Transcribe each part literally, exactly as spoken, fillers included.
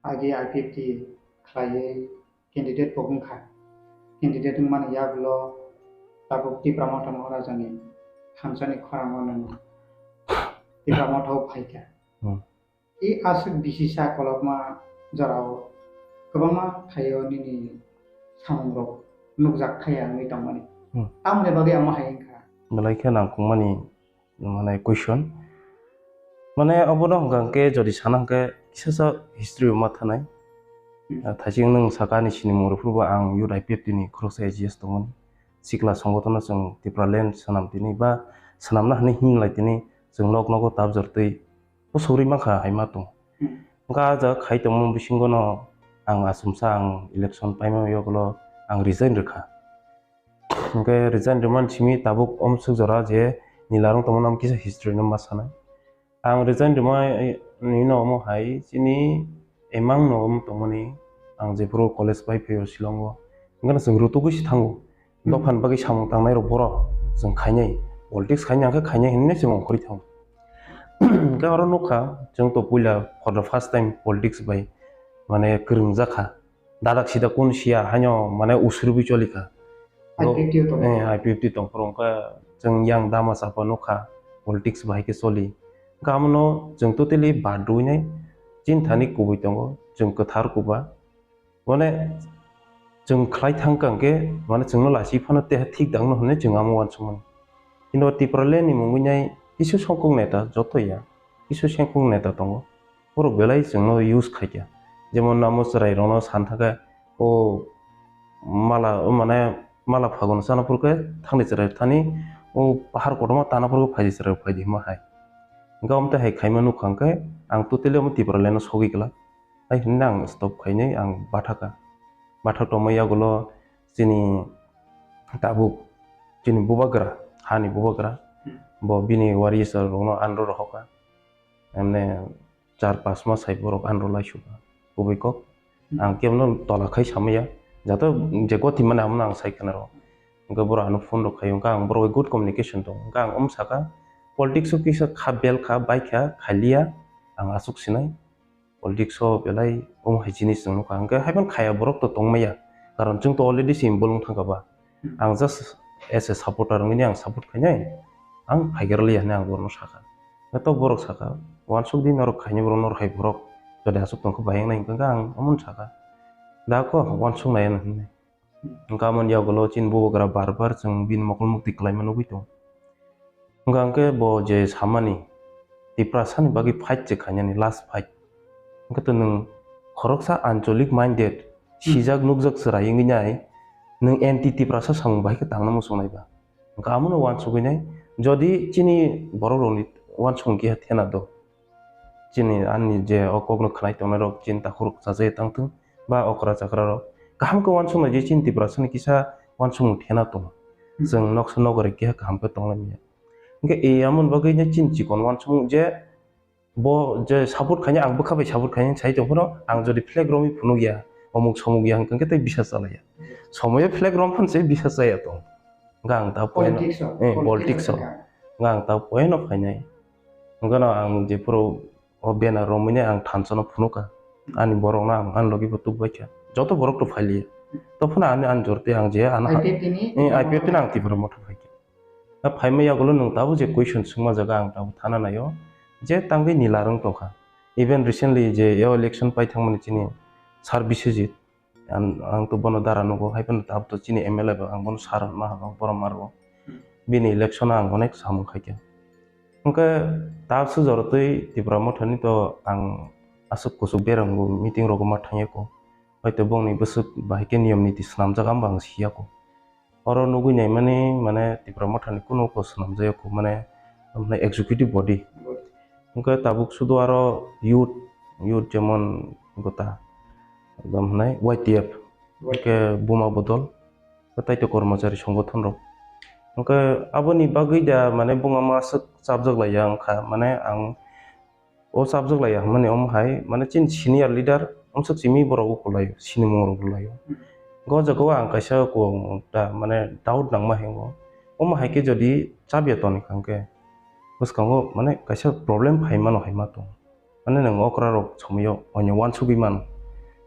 Agi I P F T khlaiwi candidate bo wngkha. Candidate wngmani yagulo tabuk Tipra Motha Maharaja ni thansa ni khorang o nwng Tipra Motha o phaikha. Hmm. I aswk bisi sa kolokma jorao kwbangma thaio nini samung rok nukjak thaya wngwi tongmani. Hmm. Tamoni bagwi amo hai wngkha. Belai khe nangkukmani mane question. Mane obono hwnkha hwnkhe jodi sana hwnkhe kisa sa history o ma thanai. Hmm. Ah, thaising nwng saka ani sini mungro phuru bo ang youth I P F T ni khoroksa A G S tongmani. Sikla songotono chwng Tipraland swnam tini ba swnamna hwnwi himlai tini chwng nok nogo tabjor twi bwswk rwi mankha hai ma tong. Hmm. Hwnkha ah jaga khai tongmani bisingo no ang achomsa ang election paima yagulo ang resign rwkha. Hwnkhe resign rwmani simi tabuk omswk jora je nilarwng tongmani omo kisa history no ma sanai. Ang resign rwmani no omo hai chini emang no omo tongmani ang jephuru college pai phaio Shillong o. Hwnkhe no chwng rutugwi se thango. Hmm. Dophani bagwi samung tangnai rok borok chwng khainai. Politics khainai hwnkhe khainai hinwi chwng ongkhorwi thango. Hwnkhe oro nukha chwng to puila for the first time politics bai mane kwrwngjakha. Dadak sida kun siya haino mane usuriwi cholikha. I P F T o tongphuru. Eh, I P F T tongphuru wngkha chwng yang dama chapa nukha politics bahai khe choli. Hwnkha amono chwng totally bad rwinai chini thani kubui tongo chwng kwthar kuba. Mane chwng khlai thangkha hwnkhe mane chwngno lachi phano teha thik dangno hwnwi chwng amo uansukmani. Kintu Tipraland ni mungwi nai kisu songkuk neta joto ya kisu sengkuk neta tongo. Borok belai chwngno use khaikha. Jemon namo chwrairokno san thangkha, o mala, o mane mala phagun sana phuru khe thangni chwrai thani, o pahar kotorma tana phuru khe phaidi chwrai phaidi hwnma hai. Hwnkhe omo tei hai khaima nukha hwnkhe ang totally omo Tipraland no sogwi glak. Hai hwnwi ang stop khainai ang bathakha. Bathak tongma yagulo chini tabuk chini bubagra, hani bubagra, bo bini warisa rokno andro rohorkha. Emne char pas mas hai borok andro laisukha kubui kok. Hmm. Ang kebono tola khai samaya. Jato je goti mane amono ang sai khna rw. Hwnkhe borok ano phone rok khai hwnkhe ang borok bai good communication tong. Hwnkhe ang omo saka politics o kisa kha bel kha bai kha khailiya ang aswk sinai. Politics o belai omo hai jinis chwng nukha. Hwnkhe haiphano khaya borok to tongmaya. Karon chwng to already se involve wng thangkha ba. Hmm. Ang just as a supporter wngwi ang support khainai. Ang phaigar liya hinwi ang borokno sakha. Hwnkhe to borok sakha, "Uansuk di norok khainai borok, norok hai borok. Jodi aswk tongkha bai wngnai," hwnkhe ang omono sakha. Da kho uansuk nai ano hinwi. Hwnkhe amoni yagulo chini bubagra bar bar chwng bini mokol mukti kwlaima nugwi tongo. Hwnkha hwnkhe bo je samani Tiprasani bagwi fight se khainani, last fight. Hwnkhe to nwng khoroksa ancholic minded, hmm, sijak nukjak chwrai wngwi nai, nwng anti Tiprasa samung bai khe tangna muchungnai ba. Hwnkhe amono uansugwi nai, jodi chini borok rokni uansukmung kiha thena do. Chini ani je o kokno khwnai tongnai rok chini takhuk rok chajagwi tangthung ba okra chakra rok kaham khe uansuknai je chini Tiprasani kisa uansukmung thena tongo. Hmm. Chwng noksa nogori keha kaham khe tonglai manya. Hwnkhe e amoni bagwi no chini chikon uansukmung je bo je support khainai ang bwkha bai support khainai sai tong phano ang jodi flag romwi phunuk ya, omuk somuk ya hwnkhe tei bisa chalaiya. Somoyo flag rom phano se bisa chaya tong. Hwnkhe ang ta point, politics o, eh, politics o. Politics o. Hwnkhe ang ta point o phainai. Hwnkhe no ang jephuru o banner romwi nai ang thansa no phunukha. Ani borok no ang ani logi bo tukbaikha. Joto borok to phailiya. To phano ani, ani jor tei ang je ano ha-, I P F T ni, eh, I P F T ni ang Tipra Motha phaikha. A phaima yagulo nwng tabuk je question swngma jaga ang tabuk thana naio. Je tangwi nila rwng tongkha. Even recently je yo election pai thangmani chini sir Biswajit. Ang, ang to bono dara nugo, hai phano tabuk to chini M L A bo ang bono sir ma hwnwi borom ma rwo. Hmm. Bini election o ang onek samung khaikha. Hwnkhe tabuk se jorotwi Tipra Mothani to ang aswk kuchuk berang bo meeting rogo ma thangya kho. Hoito bongni bwswk bahai khe niyom niti swnamjak, ang bo ang siya kho. Oro nugwi naimani, mane, Tipra Mothani kunu kok swnamjak ya kho, mane, mane executive body. Hwnkhe tabuk sudu aro youth, youth jemon gota, ekdom hwnai Y T F, hwnkhe Buma Bodol, tei to kormochari songothon rok. Hwnkhe aboni bagwi da, mane, buma ma aswk chapjak laiya wngkha, mane, ang o chapjak laiya hwnmani omo hai, mane, chini senior leader, omswk simi borok ukulai-o, sinimung rok lai-o. Hmm. Go jaga o ang kaisa kuwang ta, mane, doubt nangma hingo. Omo hai khe jodi chapya toni kha hwnkhe, bwskango, mane, kaisa problem phai mano hai ma tong. Mane nwng okra rok somoyo oino wansugwi mano.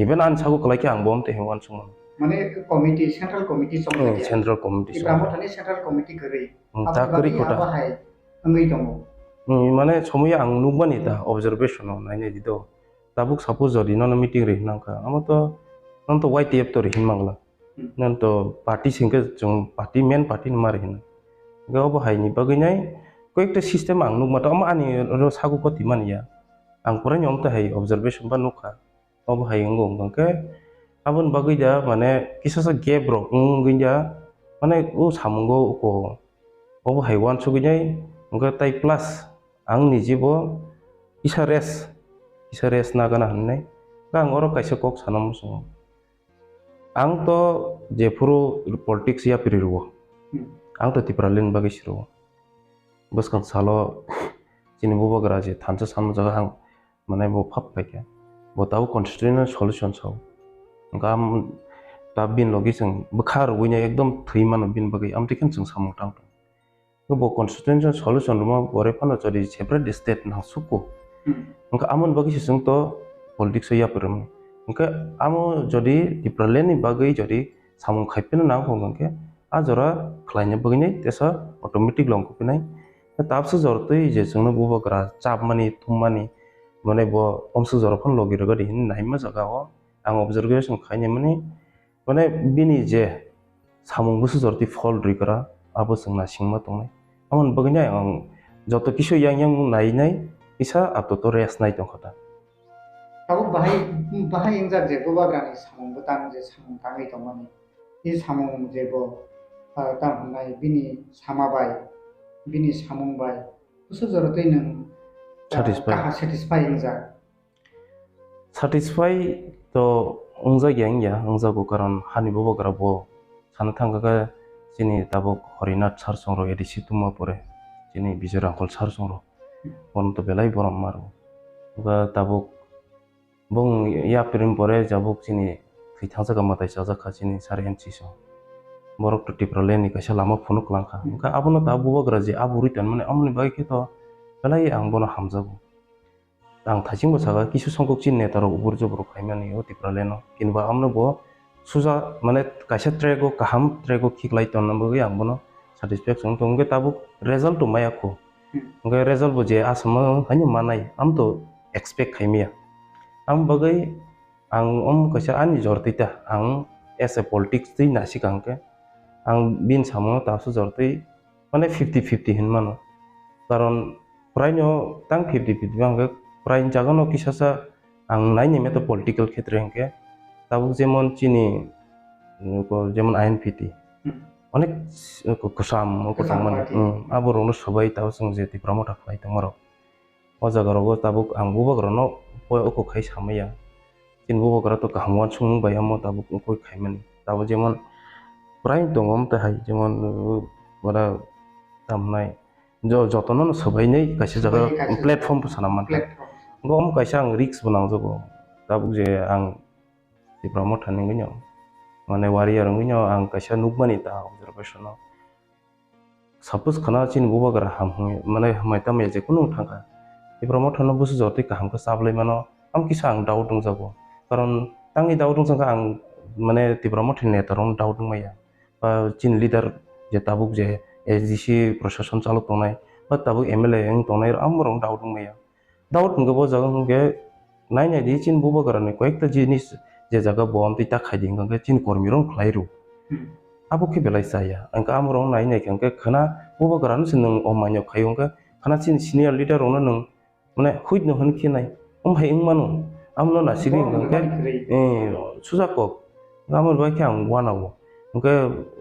Even ani sago kwlai khe ang bo amtwi hai wansuk mano. Mane committee, central committee chong Hmm, khe. Central committee Tipra chong khe. Mothani central committee kwrwi. Hmm, Abo ta bagwi kwrwi kota. Abo hai wngwi tongo. Hmm, mane somoyo ang nukmani ta observation o nainai di do. Tabuk suppose jodi nono meeting ri hinang kha, amo to, nono to Y T F to ri hin mangla. Hmm. Nono to party singkhe chwng party, main party ni ma ri hino. Hingkhe obo hai ni bagwi nai koyekta system ang nukma to, amo ani ro sago koti mani ya. Ang purai ni omo to hai observation ba nukha. Obo hai wngo hwnkhe aboni bagwi da mane kisa sa gap rok wngwi da mane o samungo uko obo hai wansugwi nai hwnkhe tai plus ang ni jibo kisa rest, kisa rest na gana hwnnai. Hwnkhe ang oro kaisa kok sana muchungo. Ang to jephuru politics yapri rwo, Hmm. ang to Tipraland bagwi si rwo. Bwskang salo chini bubagra je thansa sanmajak ang, mane bo phap khaikha. Bo tabuk constitutional solution sao. Hwnkhe am ta bini logi chwng bwkha rwui nai ekdom thwi mano bini bagwi, amtwi khe chwng samung tang tong. Bo constitutional solution rwma pore phano jodi separate state nang sukgo. Hmm. Hwnkhe amoni bagwi se chwng to politics o yapri rwmani. Hwnkhe amo jodi Tipraland ni bagwi jodi samung khai phino nang kho hwnkhe a jora khlaina bagwi nai tesa automatic long kupinai. Tabsa jor twi je chwngno bubagra chapmani, thummani, mane bo omswk jora phano logi rwgadi hinwi naima jaga o ang observation khainai mani, mane bini je samung bwswk jor twi fall rwikra abo chwng naisingma tongnai. Aboni bagwi nai ang joto kisu yang yang nainai kisa ato to rest nai tongkha ta. Tabuk bahai, bahai wngjak je bubagrani samung bwtang je samung tangwi tongmani. I samung je bo, ah, tamo hwnai bini sama bai, bini samung bai, kusu jora twi nwng, ah, Satisfy. Kaha satisfy wngjak. Satisfy to wngjak ya wngya, wngjago, karon hani bubagra bo sana thangkha khe chini tabuk Horinath sir songrok A D C tungma pore, chini Bijoy Rangkhol sir songrok, bono to belai borom maro. Hwnkhe tabuk Bong yapri pore jabuk chini thwi thangjak mwtai chajak kha chini sari N C so. Borok to Tipraland ni kaisa lama phunuk lang kha. Hwnkhe abono ta bubagra je aburwi tonmani, amoni bagwi khe to belai ang bono hamjago. Ang thaichingbo sakha kisu songkok chini neta rok ubur jubur khaimani o Tipraland o. Kinba amno bo suja mane kaisa track o kaham track o khiklai tonna bagwi ang bono satisfaction wng tongo. Hwnkhe tabuk result to maya kho. Hmm. Hwnkhe result bo je asamo haino manai, am to expect khaimaya. Am bagwi ang om kaisa ani jor twi ta, ang as a politics twi nasika hwnkhe ang bini samung tabsa jor twi mane fifty fifty hin mano. Karon prai no tang fifty fifty ba hwnkhe prai jaga no kisa sa ang nai ni meto political khetre hwnkhe tabuk jemon chini, mm, ko jemon I N P T Hmm. onek s-, ko-, kwcham ko Kwcham tongmani. Party. Hmm, abo rok no swbai tabuk chwng je Tipra Motha khlai tongma rok. O jaga rogo tabuk ang bubagra no poi oko khai samaya. Chini bubagra to kaham uansukmung bai omo tabuk wngkoi khaimani. Tabuk jemon prai tongo omo tai hai jemon, uh, ora tamnai jo-, jotono no swbainai kaisa jaga Swbainai kaisa platform bo sana mankha. Platform. Bo omo kaisa ang risk bo nangjago. Tabuk je ang Tipra Motha ni wngwi no, mane warrior wngwi no ang kaisa nukmani ta observation o. Suppose khana chini bubagra ham hwnwi, mane hamai tamya je kunu wng thangkha. Tipra Motha no busu jotwi kaham khe chablai mano, am kisa ang doubt wngjago. Karon tangni doubt wngjakha ang, mane Tipra Motha ni neta rok no doubt wngmaya. Ba chini leader je tabuk je A D C proshashan chalok tongnai, ba tabuk M L A wng tongnai, amorok no doubt wngmaya. Doubt hwnkhe bo jaga hwnkhe nai nai di chini bubagra ni koyekta jinis je jaga bo amtwi ta khai di hwnkhe chini kormi rok khlai rw. Hmm. Abo khe belai chaya. Hwnkhe amorok nai nai khe hwnkhe khwna bubagra no se nwng o manyo khai hwnkhe khwna chini senior leader rok no nwng mane huit no hwn khe nai. Om hai wng mano. Amo no na sidi hwnkhe, eh, suja kok. Amo bai khe ang uanao. Hwnkhe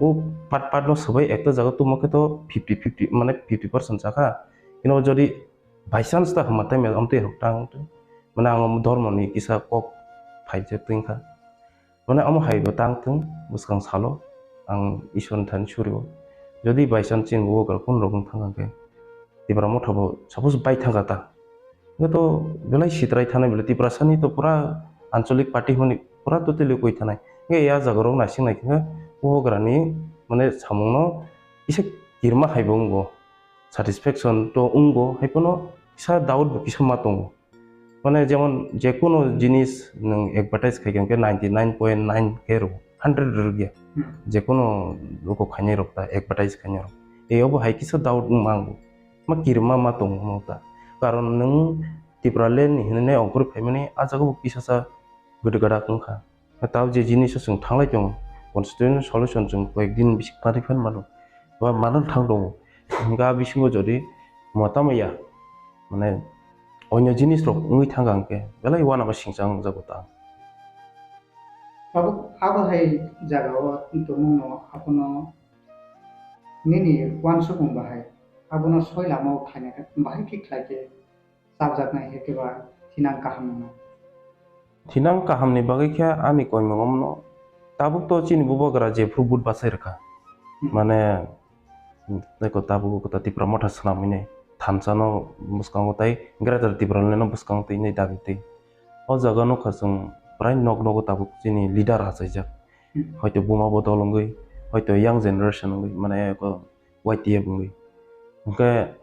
o pat pat no swbai ekta jaga tongma khe to fifty fifty mane fifty percent chakha. Kino jodi By chance ta hwnba tai mel amtwi rok tang twi. Mane ang omo dhormo ni kisa kok phaijak twi wngkha. Mane omo hai bo tang thung bwskang salo ang Isor ni thani surio. Jodi by chance chini bubagra kunu rok wng thang khe Tipra Motha bo suppose bai thang kha ta. Hwnkhe to belai sitrai thanai belai Tiprasa ni to pura anchalik party hwnwi pura totally koi thanai. Hwnkhe ya jaga rok naising nai khe bubagra ni mane samung no kisa kirma hai bo wngo. Satisfaction to wngo, hai phano kisa doubt bo kisa ma tongo. Mane jemon jekunu jinis nwng advertise khai khe ninety nine point nine khe rw, hundred rwgya. Hmm. Jekunu luku khainai rok ta advertise khainai rok. Tei obo hai kisa doubt wng ma ang bo. Ma kirima ma tong ma ta. Karon nwng Tipraland ni hinwi nai ongkhorwi phaimani ah jaga bo kisa sa gada gada wngkha. Tao je jinis o chwng thanglai tongo, constitutional solution chwng koyek din bisi kwrwi phan mano, ba mano thang tongo. Hingke a bisingo jodi motama ya, mane, onyo jinis rok wngwi thangkha hingke belai uanama singcha wngjago ta. Abo, abo hai jagao tongmungno abono nini uansukmung bahai abono soi lamao khlaina khe bahai khe khlai khe chapjaknai, hekeba thinang kaham wngno. Thinang kahamni bagwi khe ani koimung omno tabuk to chini bubagra jephru but bachai rwkha. Hmm. Mane, tei ko tabuk kota Tipra Motha swnamwi nai thansa no bwskango tei Greater Tipraland no bwskango twi nai dabi twi. O jaga nukha chwng prai nok nogo tabuk chini leader achaijak. Hmm. Hoito buma bodol wngwi, hoito young generation wngwi, mane ko Y T F wngwi. Hwnkhe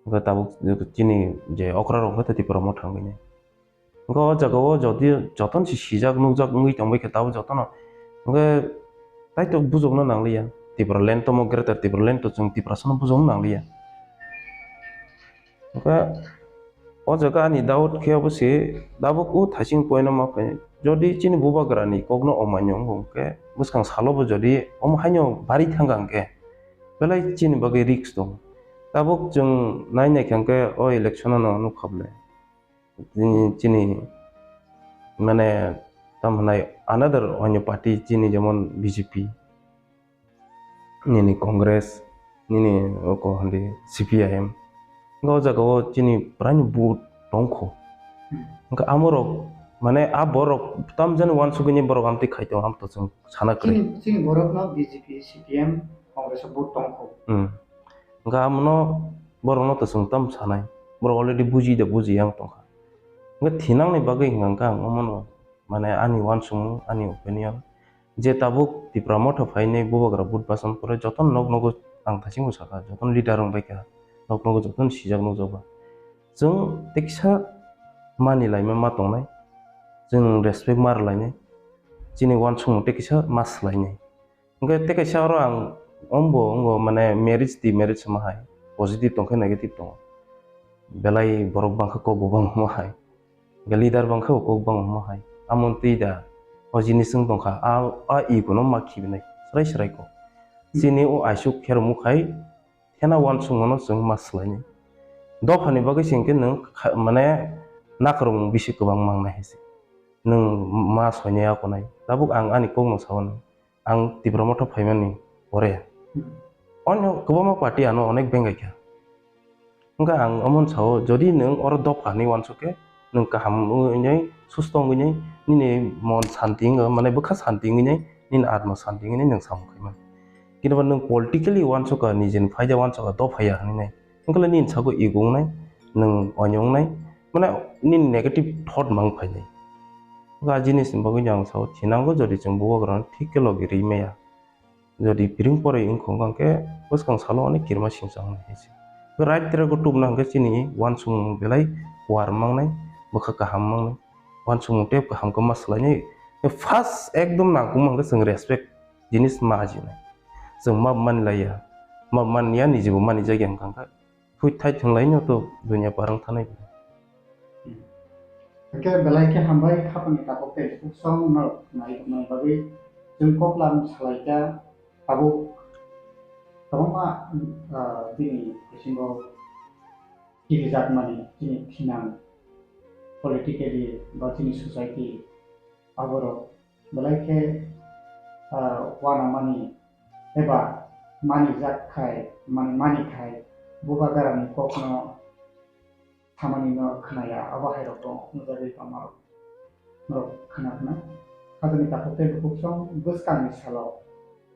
Hwnkhe tabuk chini je okra rok hwnkhe Tipra Motha wngwi nai. Hwnkhe o jaga o jodi jotono se sijak nukjak wngwi tongbai khe tabuk jotono hwnkhe taitok bujokno nangliya. Tipraland tomo Greater Tipraland to chwng Tiprasano bujokno nangliya. Hwnkhe o jaga ani doubt khe obo se tabuk o thaising point o ma phai. Jodi chini bubagrani kokno omaino wngkhe bwskang salobo jodi omo haino bari thangkha hwnkhe belai chini bagwi risk tongo. Tabuk chwng nai naikha hwnkhe o election-o no nukha bwle. Chini, chini, mane, tamo hwnai another onyo party chini jemon B J P, nini Congress, nini oko hwndi C P I M. Hwnkhe o jaga o chini prai ni vote tongkho. Hmm. Hwnkhe amorok, mane, a borok tamjani uansugwini borok amtwi khai tongo, amtwi chwng sana kwrwi. Chini, chini borokno B J P, C P M, Congress o vote tongkho. Hmm. Hwnkhe amono borokno to chwng tamo sanai. Borok already buji da buji yang tongkha. Hwnkhe thinangni bagwi hwnkha ang omono, mane, ani uansukmung, ani opinion. Je tabuk Tipra Motha phainai bubagra vote bacham pore jotono nok nogo ang thaichingbo sakha, jotono leader wng baikha, nok nogo jotono sijak nukjakba. Chwng teksa mani laima ma tongnai, chwng respect ma rwlainai, chini uansukmung teksa ma swlainai. Hwnkhe tei kaisa oro ang ombo wngo, mane, marriage di marriage wngma hai, positive tongkhe negative tongo. Belai borok bangkha kok bo bangma hai. Hwnkhe leader bangkha bo kok bangma hai. Amoni twi da o jinis wng tongkha, a, a ego no ma khibinai srai srai kok. Chini o aisuk khe rwmuk hai, thena uansukmano chwng ma swlainai. Dophani bagwi se hwnkhe nwng kha-, mane, nakarwkmung bisi kwbang mangnai hai se. Nwng ma soinai akonai. Tabuk ang ani kokno sao nai. Ang Tipra Motha phaimani pore. Hmm. Onyo kwbangma party ano onek bengaikha. Hwnkhe ang omono sao, jodi nwng oro dopha hinwi uansuk khe, nwng kaham wngwi nai, susto wngwi nai, nini mon santi wngwi, mane bwkha santi wngwi nai, nini atma santi wngwi nai nwng samung khai mano. Kintu ba nwng politically uansukha, nijini phaida uansukha, dopha ya hinwi nai. Wngkhe nini sago ego wngnai, nwng onyo wngnai, mane nini negative thought mang phainai. Wngkha a jinisni bagwi ang sao, thinango jodi chwng bubagrano thik khe logi ri maya. Jodi piring poroi wngkha hwnkhe bwskang salo onek kirima singcha wngnai hai se. Right track o tubuna hwnkhe chini uansukmung belai kuar mangnai, bwkha kaham mangnai, uansukmung tei kaham khe ma swlainai. First ekdom nangkukma hwnkhe chwng respect jinis ma ajinai. Chwng ma mani laiya, ma mani ya, niji bo mani jagya hwnkha hwnkhe. Thwi thai thwnglaino to dunia parang thanai bo. Hwnkhe belai khe hambai khapangni takhuk tei bukhuk song no nai tongmani bagwi chwng koklam salaikha tabuk kwbangma, ah, bini bisingo kirijakmani chini thinang politically ba chini society aborok belai khe, ah, uanamani eba manijak khai, mani, mani khai, bubagrani kokno samani no khnaya, abo hai rok bo nujagwi tongma rok, norok khna khna. Khajani takhuk tei bukhuk song bwskangni salo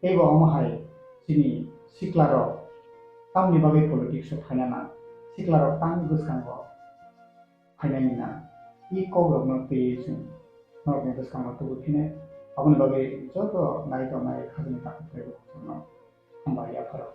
teibo omo hai chini sikla rok tamni bagwi politics o phaina nang, sikla rok tang bwskango phainani nang. I kok rokno twiwi chwng norokni bwskango tubui phine, aboni bagwi joto nai tongnai khajani takhuk tei bukhuk songno hambai yapharo.